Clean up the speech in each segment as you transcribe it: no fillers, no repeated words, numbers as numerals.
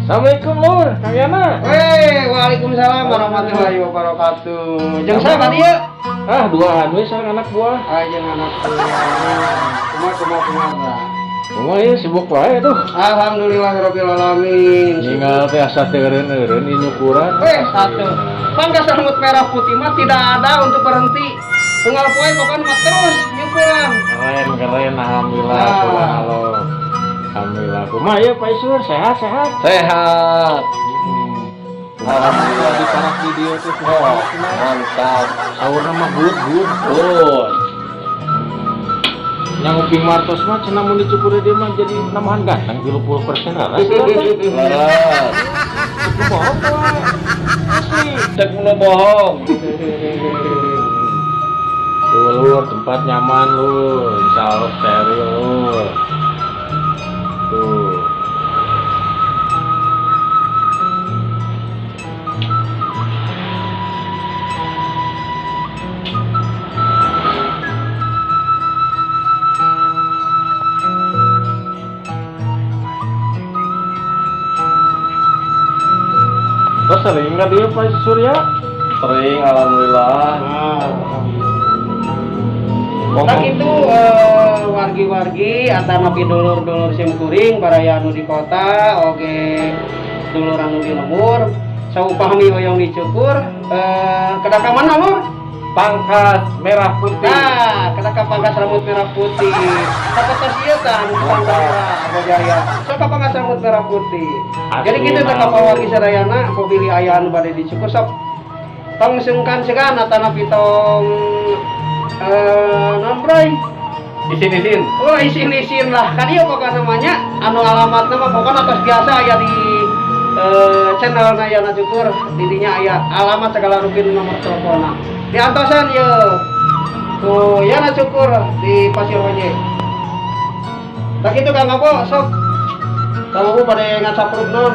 Assalamualaikum Lur, Kang Yana. Weh, waalaikumsalam warahmatullahi wabarakatuh. Jeung saha ka dieu? Ah, duaan we sareng anak buah. Ah, jeung anak buah. Kumaha kumaha kumaha. Kumaha ieu sibuk wae tuh. Alhamdulillahirabbil alamin. Ningal teh asa teu eureun-eureun ieu nyukuran. Weh, satu. Pangkas rambut merah putih mah tidak ada untuk berhenti. Unggal poe pokoknya mah terus nyukuran. Keren, keren, alhamdulillah, Ah. subhanallah. Alhamdulillah. Kumaha ieu Pak Isur, sehat sehat? Sehat. Alhamdulillah di parak di dieu teh. Oh, mantap. Saurna mah good good. Good. Yang uping martos mah cenah mun dicukur dia mah jadi nambahan ganteng 30% raras. Laras. Itu bohong tuh. Asli. Cek mulu bohong. Tuh lur, tempat nyaman lur, insya Allah steril lur. Tuh. Terus sering nggak dia Pak Surya? Sering, alhamdulillah. Nah itu wargi-wargi atanapi dulur-dulur sim kuring baraya anu di kota oge dulur anu di lembur saupami hoyong dicukur kedah ka mana lur? Pangkas merah putih. Nah, kedah ka Pangkas Rambut Merah Putih. Sapertos ieu tah anu Pangkas Bojaria. Sok ka Pangkas Rambut Merah Putih. Jadi kitu teh ka wargi sadayana apabila aya anu bade dicukur sok tong sungkan-sungkan atanapi tong non bray. Isin-isin. Oh, isin-isin lah. Kan ieu pokokna namanya anu alamatna mah pokokna tos biasa aya di channel na Yana Cukur, didinya aya alamat segala rupi nomor teleponna. Di antosan ieu. Tuh Yana Cukur di Pasir Honje. Tak itu Kang Apo sok. Kang Apo pada ngacapruk non.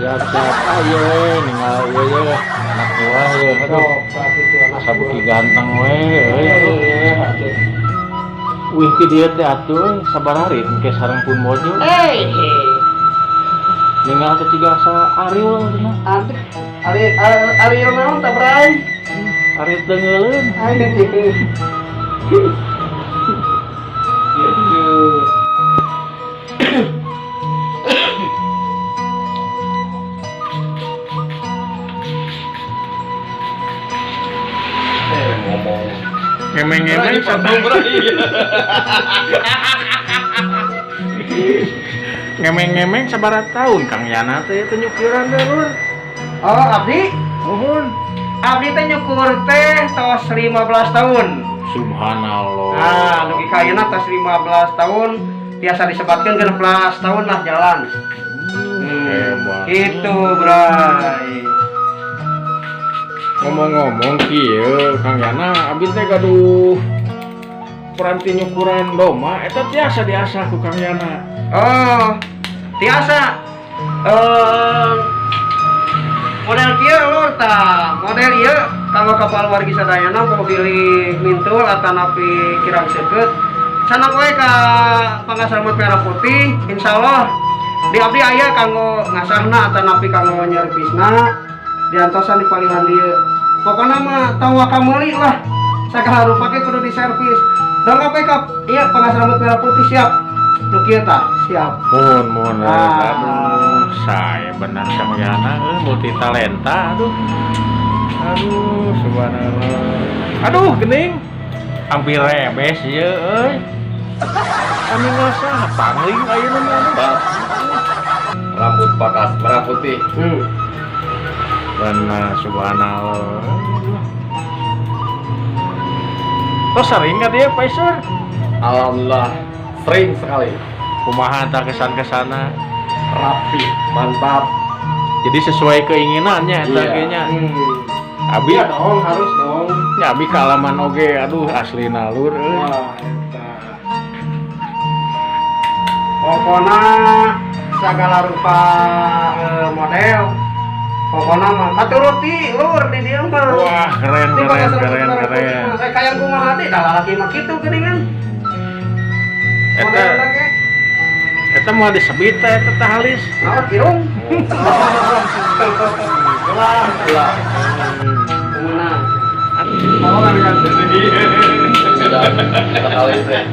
Siap siap. Ah ieu we ninggal ieu ye anak buah ye. Aduh, Sok, tak itu anak sabuki ganteng we euy aduh. Wih ki dieu teh atuh sabaraha engke sareng pun bojo. Eh, Ninggal teh ciga asa Ariel cenah. aduh, Ari Ariel naon tah Bray? Ariel deungeuleun. Ayo. Gitu. Ngomong. Ngemeng-ngemeng ngemeng-ngemeng sabaraha tahun Kang Yana teh teu nyukiran teh lur. Oh, abdi? Nuhun. Abdi teh nyukur teh tos 15 tahun. Subhanallah. Nah, dugi ka ayeuna tos 15 tahun, biasa disebatkeun 16 tahun lah jalan. Hebat. Gitu, Bray. Ngomong-ngomong kieu Kang Yana, abdi teh gaduh peranti nyukuran doma eta tiasa diasah ku Kang Yana. Oh, tiasa. Model kieu lur tah, model ieu kanggo kapal wargi sadayana mau bilih mintul atanapi kirang seukeut. Sanak we ka Pangkas Rambut Merah Putih, insyaallah di abdi aya kanggo ngasahna atanapi kanggo nyervisna diantosan di palihan dieu. Pokona mah tong waka meuli lah. Sagala rupa ge kudu diservis. Dongkap we ka ieu Pangkas Rambut Merah Putih siap. Nu kieu tah, siap. Mohon mohon. Ah. Aduh, saya benar Kang Yana multi talenta aduh. Aduh, subhanallah. Aduh, geuning. Hampir rebes ieu euy. Kami ngasah pangling ayeuna mah. Mantap. Rambut Pangkas Merah Putih. Benar, subhanallah. Tos sering ka dia Pak Isur? Alhamdulillah sering sekali. Kumaha tah kesan-kesana? Rapi, mantap. Jadi sesuai keinginannya eta Iya. ge nya. Abi Iya dong, harus dong. Ya abi kaalaman oge, aduh asli nalur euy. Wah, eta. Pokona segala rupa model. Pokona mah katuruti lur di dieu mah. Wah, keren Di keren Pangkas Rambut keren Merah Putih keren. mah. Kayak yang kumaha deui dah lalaki mah kitu geuningan. Eta Modelna ge. Eta mau disebut teh eta teh halis. Naon irung? Ulah, ulah. Menang. Oh, kan. Sudah, sekali teh.